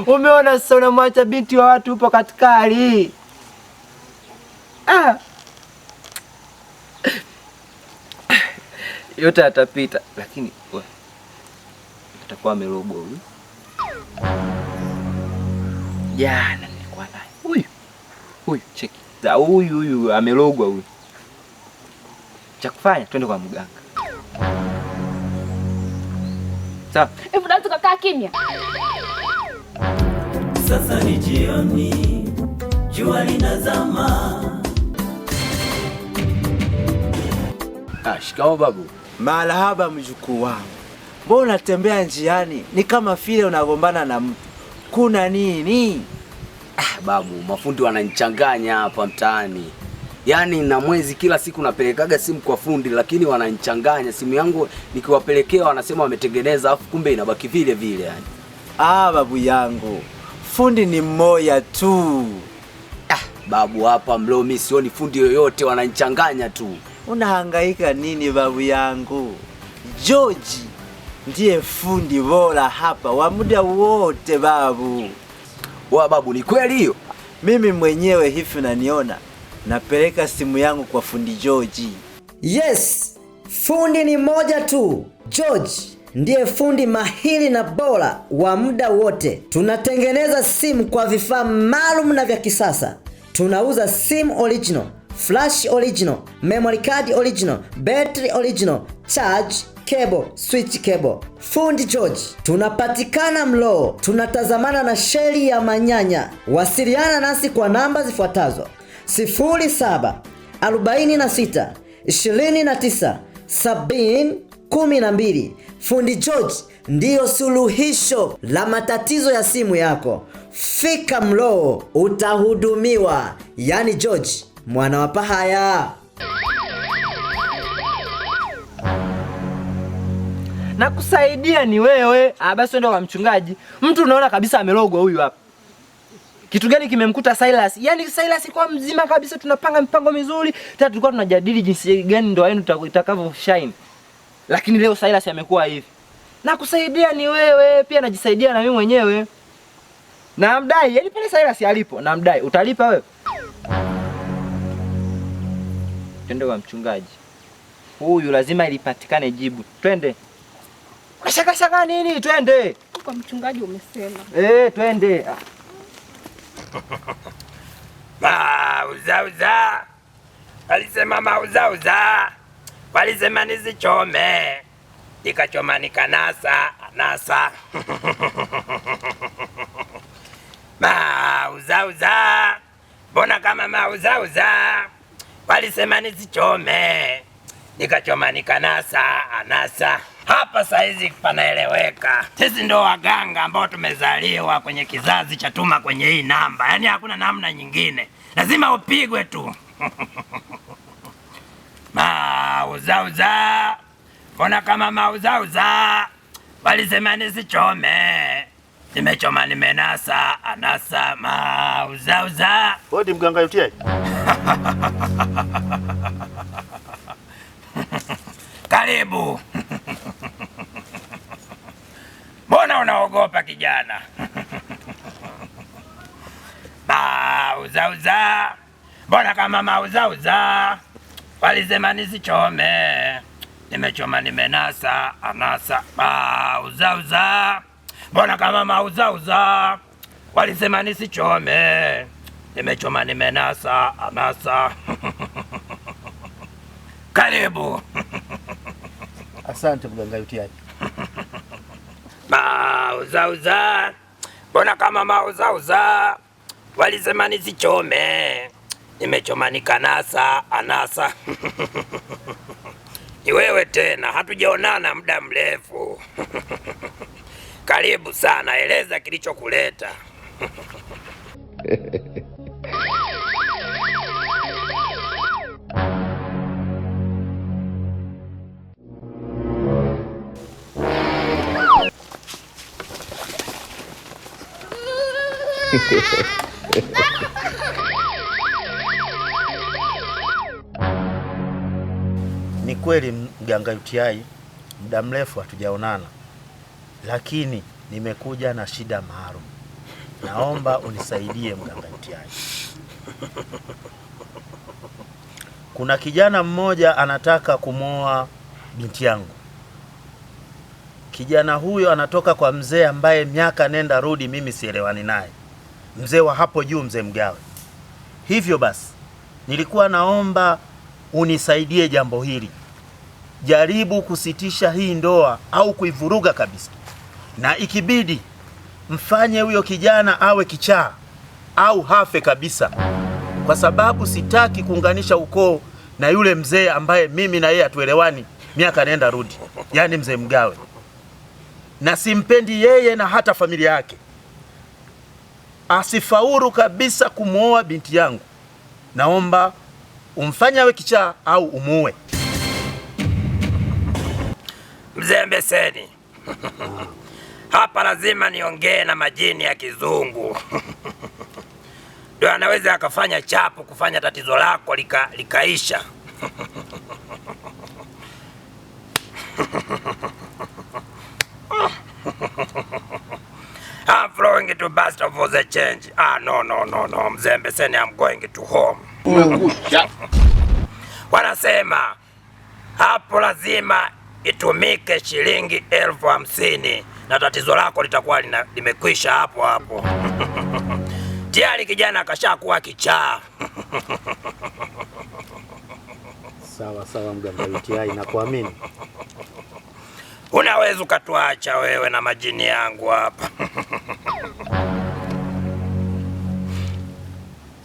Umeona sasa, unamwacha binti wa watu upo katika hali hii. Ah. Yote atapita, lakini atakuwa amerogwa huyu. Jana nilikuwa naye huyu huyu, cheki huyu huyu amerogwa huyu. Cha kufanya twende kwa mganga. Sawa. Hebu unaweza kukaa kimya. Sasa ni jioni, jua linazama. Ah, shikamoo babu. Marahaba mjukuu wangu. Mbona unatembea njiani ni kama vile unagombana na mtu? Kuna nini? Ah, babu, mafundi wananichanganya hapa mtaani. Yaani na mwezi kila siku napelekaga simu kwa fundi, lakini wananichanganya. Simu yangu nikiwapelekea wanasema wametengeneza, afu kumbe inabaki vile vile yani. Ah, babu yangu, fundi ni mmoja tu. Ah, babu hapa Mlo mimi sioni fundi yoyote, wananichanganya tu. Unahangaika nini babu yangu? George ndiye fundi bora hapa wa muda wote babu. Wa babu, ni kweli hiyo? Mimi mwenyewe hivi unaniona, napeleka simu yangu kwa fundi George. Yes, fundi ni mmoja tu. George ndiye fundi mahiri na bora wa muda wote. Tunatengeneza simu kwa vifaa maalum na vya kisasa. Tunauza simu original, flash original, memory card original, battery original, charge cable, switch cable. Fundi George, tunapatikana Mloo, tunatazamana na sheli ya Manyanya. Wasiliana nasi kwa namba zifuatazo: 07 46 29 70 12. Fundi George ndiyo suluhisho la matatizo ya simu yako. Fika Mloo utahudumiwa. Yaani George mwana wa Pahaya. Na kusaidia ni wewe. Ah, basi ndio kwa mchungaji. Mtu unaona kabisa amerogwa huyu hapa. Kitu gani kimemkuta Silas? Yaani Silas kwa mzima kabisa, tunapanga mipango mizuri. Tena tulikuwa tunajadili jinsi gani ndoa yenu itakavyo shine. Lakini leo Silas amekuwa hivi. Na kusaidia ni wewe, pia najisaidia na mimi mwenyewe. Namdai, yaani pale Silas alipo, namdai. Utalipa wewe? Twende kwa mchungaji. Huyu lazima ilipatikane jibu. Twende. Unashaka shaka nini? Twende. Kwa mchungaji umesema. Twende. Mauzauza walisema, mauzauza walisema nisichome, nikachoma nikanasa nasa. Mauzauza mbona kama mauzauza walisema nisichome, nikachoma nikanasa anasa. Hapa saizi panaeleweka. Sisi ndo waganga ambao tumezaliwa kwenye kizazi cha tuma kwenye hii namba, yaani hakuna namna nyingine, lazima upigwe tu. Mauzauza mbona kama mauzauza walisema nisichome, nimechoma nimenasa anasa. Mauzauza. Wewe ni mganga UTI? Karibu. Mbona unaogopa kijana? Mauzauza mbona kama mauzauza walisema nisichome, nimechoma nimenasa anasa. Mauzauza mbona kama mauzauza walisema nisichome, nimechoma nimenasa anasa. Karibu. Asante mganga UTI. Mauzauza mbona kama mauzauza walisema nisichome, nimechoma nikanasa anasa. Ni wewe tena, hatujaonana muda mrefu. Karibu sana, eleza kilichokuleta. Ni kweli mganga UTI, muda mrefu hatujaonana, lakini nimekuja na shida maalum. Naomba unisaidie mganga UTI. Kuna kijana mmoja anataka kumwoa binti yangu. Kijana huyo anatoka kwa mzee ambaye miaka nenda rudi mimi sielewani naye, mzee wa hapo juu, mzee Mgawe. Hivyo basi nilikuwa naomba unisaidie jambo hili, jaribu kusitisha hii ndoa au kuivuruga kabisa, na ikibidi mfanye huyo kijana awe kichaa au hafe kabisa, kwa sababu sitaki kuunganisha ukoo na yule mzee ambaye mimi na yeye hatuelewani miaka nenda rudi, yaani mzee Mgawe, na simpendi yeye na hata familia yake. Asifaulu kabisa kumwoa binti yangu. Naomba umfanye awe kichaa au umuue. Mzee Mbeseni, hapa lazima niongee na majini ya kizungu ndio anaweza akafanya chapu kufanya tatizo lako likaisha. I'm flowing to bust for the change. Ah, no, no, no, no. Mzee Mbeseni, I'm going to home. Wanasema hapo lazima itumike shilingi 50,000 na tatizo lako litakuwa limekwisha hapo hapo. Tayari kijana akashakuwa kichaa. Sawa sawa, mganga UTI, nakuamini. Unaweza ukatuacha wewe na majini yangu hapa.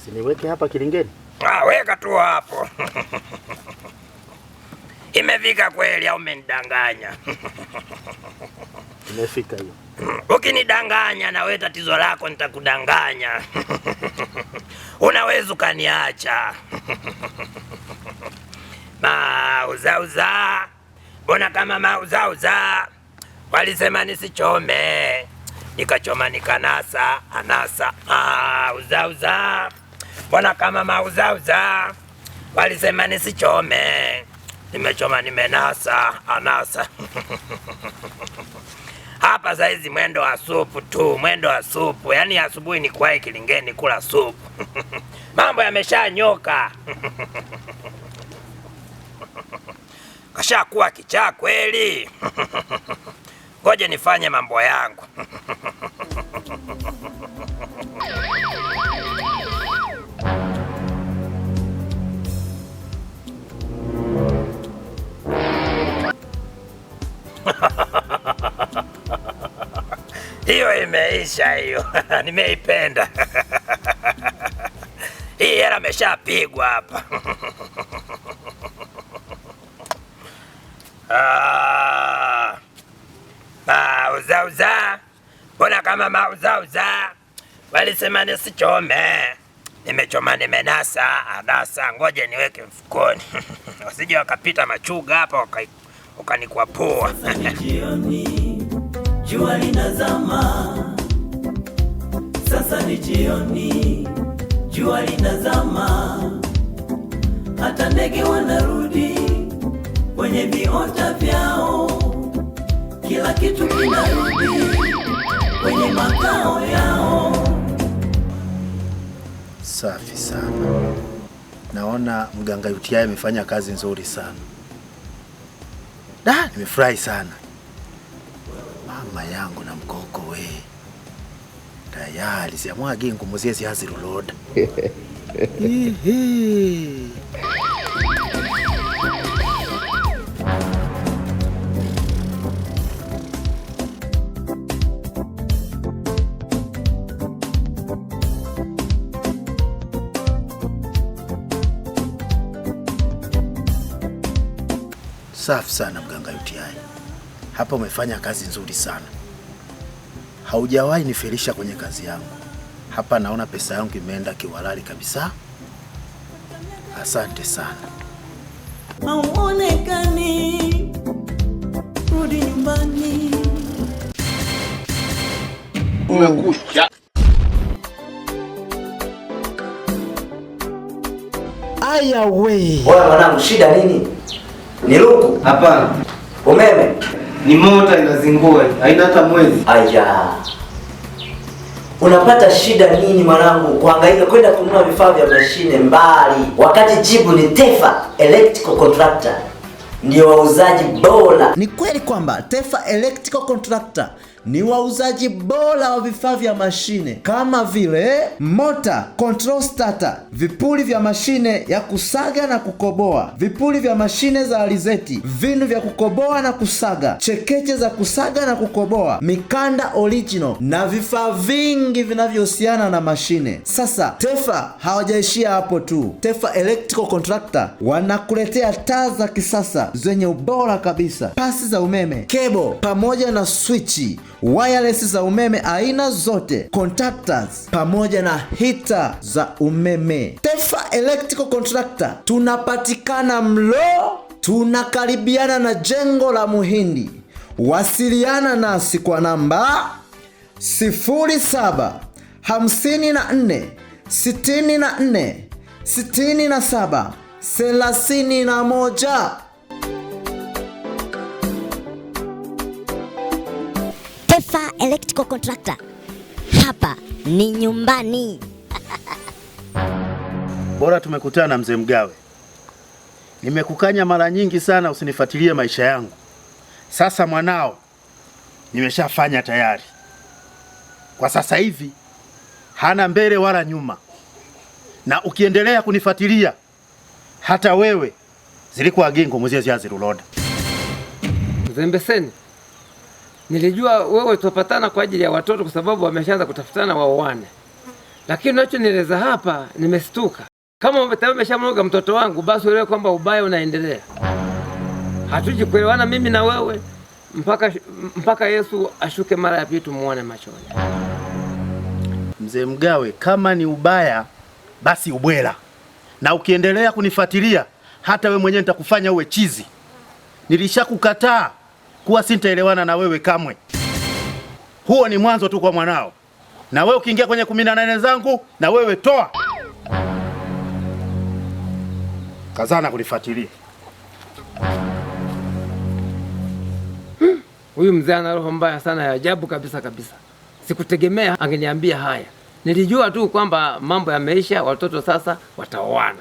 Siniweke hapa kilingeni? Ah, weka tu hapo. Imefika kweli au umenidanganya? Imefika hiyo. Ukinidanganya na wewe tatizo lako nitakudanganya. Unaweza ukaniacha. Mauzauza, mbona kama mauzauza, walisema nisichome, nikachoma nikanasa anasa. Mauzauza, mbona kama mauzauza, walisema nisichome, nimechoma nimenasa anasa. Hapa saizi mwendo wa supu tu, mwendo wa supu. Yaani asubuhi ni kuwahi kilingeni kula supu. Mambo yameshanyoka. Kashakuwa kichaa kweli. Ngoja nifanye mambo yangu. Hiyo imeisha hiyo. Nimeipenda. Hii hela imeshapigwa hapa. Mauzauza, mbona kama mauzauza, walisema nisichome, nimechoma nimenasa anasa. Ngoja niweke mfukoni. Wasije wakapita machuga hapa wakanikwapua. Jioni, jua linazama. Sasa ni jioni, jua linazama. Hata ndege wanarudi kwenye viota vyao. Kila kitu kinarudi kwenye makao yao. Safi sana. Naona mganga UTI amefanya kazi nzuri sana. Da, nimefurahi sana. Mama yangu na mkoko we. Tayari siamwagi ngumuzie zihaziruloda. Ihi. Safi sana mganga UTI. Hapa umefanya kazi nzuri sana. Haujawahi nifelisha kwenye kazi yangu. Hapa naona pesa yangu imeenda kiwalali kabisa. Asante sana. Hauonekani, rudi nyumbani. Umekucha. Aya we. Oya mwanangu, shida nini? Ni luku? Hapana. Umeme? Ni mota inazingua, haina hata mwezi. Aya. Unapata shida nini mwanangu kuhangaika kwenda kununua vifaa vya mashine mbali, wakati jibu ni Tefa Electrical Contractor ndio wauzaji bora. Ni kweli kwamba Tefa Electrical Contractor ni wauzaji bora wa vifaa vya mashine kama vile mota, control starter, vipuli vya mashine ya kusaga na kukoboa, vipuli vya mashine za alizeti, vinu vya kukoboa na kusaga, chekeche za kusaga na kukoboa, mikanda original na vifaa vingi vinavyohusiana na mashine. Sasa Tefa hawajaishia hapo tu. Tefa Electrical Contractor wanakuletea taa za kisasa zenye ubora kabisa, pasi za umeme, kebo pamoja na swichi, wireless za umeme aina zote, contactors pamoja na hita za umeme. Tefa Electrical Contractor tunapatikana Mlo, tunakaribiana na jengo la Muhindi. Wasiliana nasi kwa namba 07 54 64 67 31. Tefa Electrical Contractor, hapa ni nyumbani. Bora tumekutana mzee Mgawe. Nimekukanya mara nyingi sana usinifuatilie maisha yangu. Sasa mwanao nimeshafanya tayari. Kwa sasa hivi hana mbele wala nyuma. Na ukiendelea kunifuatilia hata wewe zilikuwa gingo mzee ziaziruloda. Mzee Mbeseni, nilijua wewe tutapatana kwa ajili ya watoto kwa sababu wameshaanza kutafutana waoane. Lakini unachonieleza hapa nimestuka. Kama tayari umeshamloga mtoto wangu, basi uelewe kwamba ubaya unaendelea. Hatuji kuelewana mimi na wewe mpaka Yesu ashuke mara ya pili tumuone machoni. Mzee Mgawe, kama ni ubaya basi ubwela. Na ukiendelea kunifuatilia hata wewe mwenyewe nitakufanya uwe chizi. Nilishakukataa kuwa sintaelewana na wewe kamwe. Huo ni mwanzo tu kwa mwanao. Na wewe ukiingia kwenye 18 zangu na wewe toa. Kazana kulifuatilia. Huyu mzee ana roho mbaya sana ya ajabu kabisa kabisa. Sikutegemea angeniambia haya. Nilijua tu kwamba mambo yameisha, watoto sasa wataoana.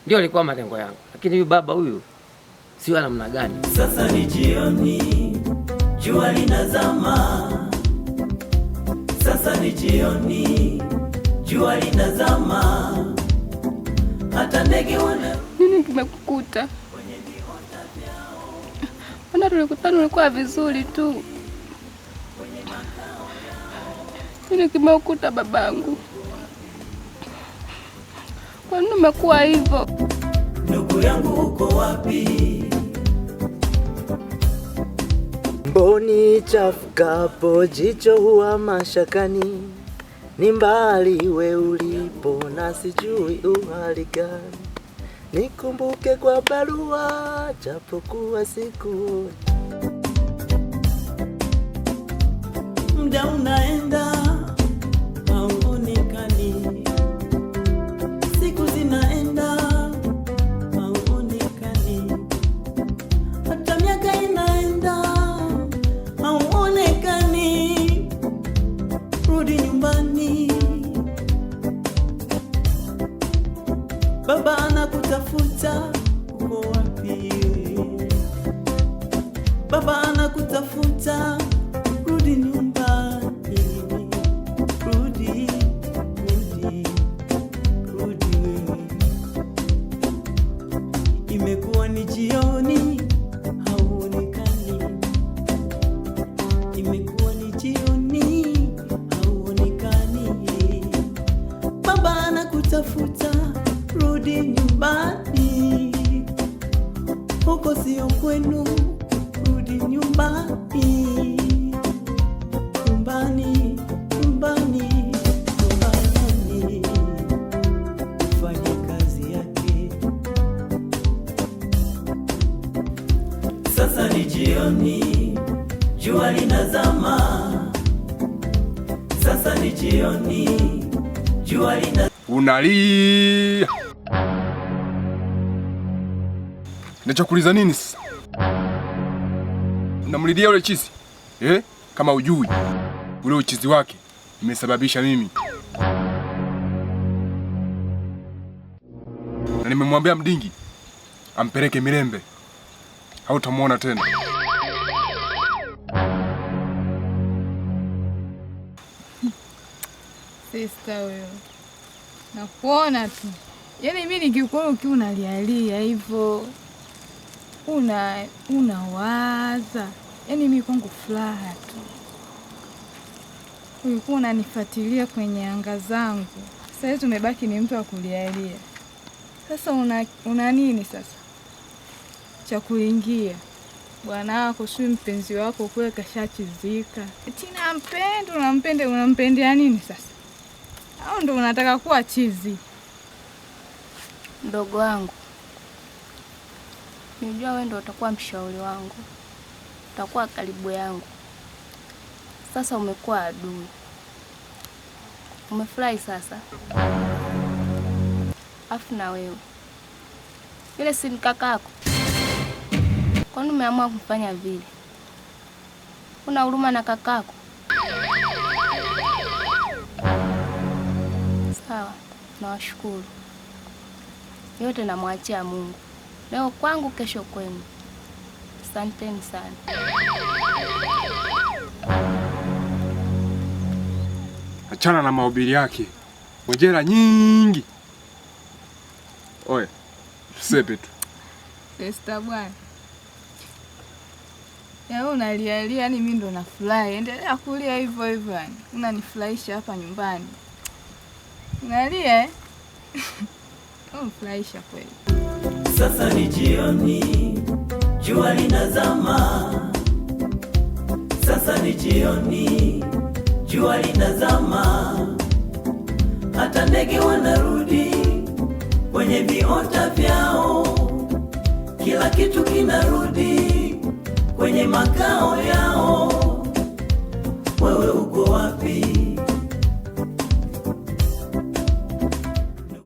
Ndio alikuwa malengo yangu. Lakini huyu baba huyu sio namna gani. Sasa ni jioni, jua linazama. Sasa ni jioni, jua linazama. Hata ndege wana Nini kimekukuta? Mbona tulikutana ulikuwa vizuri tu. Nini kimekukuta babangu? Kwa nini umekuwa hivyo? Ndugu yangu uko wapi? Mboni chafukapo jicho huwa mashakani, ni mbali we ulipo na sijui uhali gani, nikumbuke kwa barua japokuwa siku. Muda unaenda hauonekani, siku zinaenda hauonekani, hata miaka inaenda hauonekani. Rudi nyumbani, baba anakutafuta, uko wapi? Baba anakutafuta, rudi nyumbani, rudi, rudi, rudi wewe. Imekuwa ni jioni, hauonekani. Imekuwa ni jioni, hauonekani. Baba anakutafuta, rudi nyumbani. Huko sio kwenu, rudi nyumbani. Nyumbani, nyumbani, nyumbani. Ufanye kazi yake. Sasa ni jioni, jua linazama. Sasa ni jioni, jua linazama. Unalia. Nachokuuliza nini sasa? Unamlilia ule chizi? Kama ujui ule uchizi wake Nimesababisha mimi. Na nimemwambia Mdingi ampeleke Mirembe. Hautamuona tena. Sister wewe. Nakuona tu. Yaani mimi nikikuona ukiwa unalialia hivyo unawaza. Yaani mimi kwangu furaha tu. Ulikuwa unanifuatilia kwenye anga zangu. Sasa hivi tumebaki ni mtu wa kulialia. Sasa una nini sasa? Cha kuingia. Bwana wako si mpenzi wako kule kashachizika. Tina mpende, unampendea nini sasa? Au ndo unataka kuwa chizi? Mdogo wangu, nijua wewe ndo utakuwa mshauri wangu, utakuwa karibu yangu. Sasa umekuwa adui. Umefurahi sasa? Afu na wewe yule si kakako? Kwani umeamua kufanya vile? Una huruma na kakako? Sawa, nawashukuru. Yote namwachia Mungu. Leo kwangu, kesho kwenu. Asanteni sana. Achana na mahubiri yake. Ngojera nyingi. Oye, sepe tu. Sister bwana. Ya unalialia, yani mimi ndo nafurahi. Endelea kulia hivyo hivyo yani. Unanifurahisha hapa nyumbani. Unalia eh? Unanifurahisha kweli. Sasa ni jioni, jua linazama. Sasa ni jioni, jua linazama. Hata ndege wanarudi kwenye viota vyao. Kila kitu kinarudi kwenye makao yao.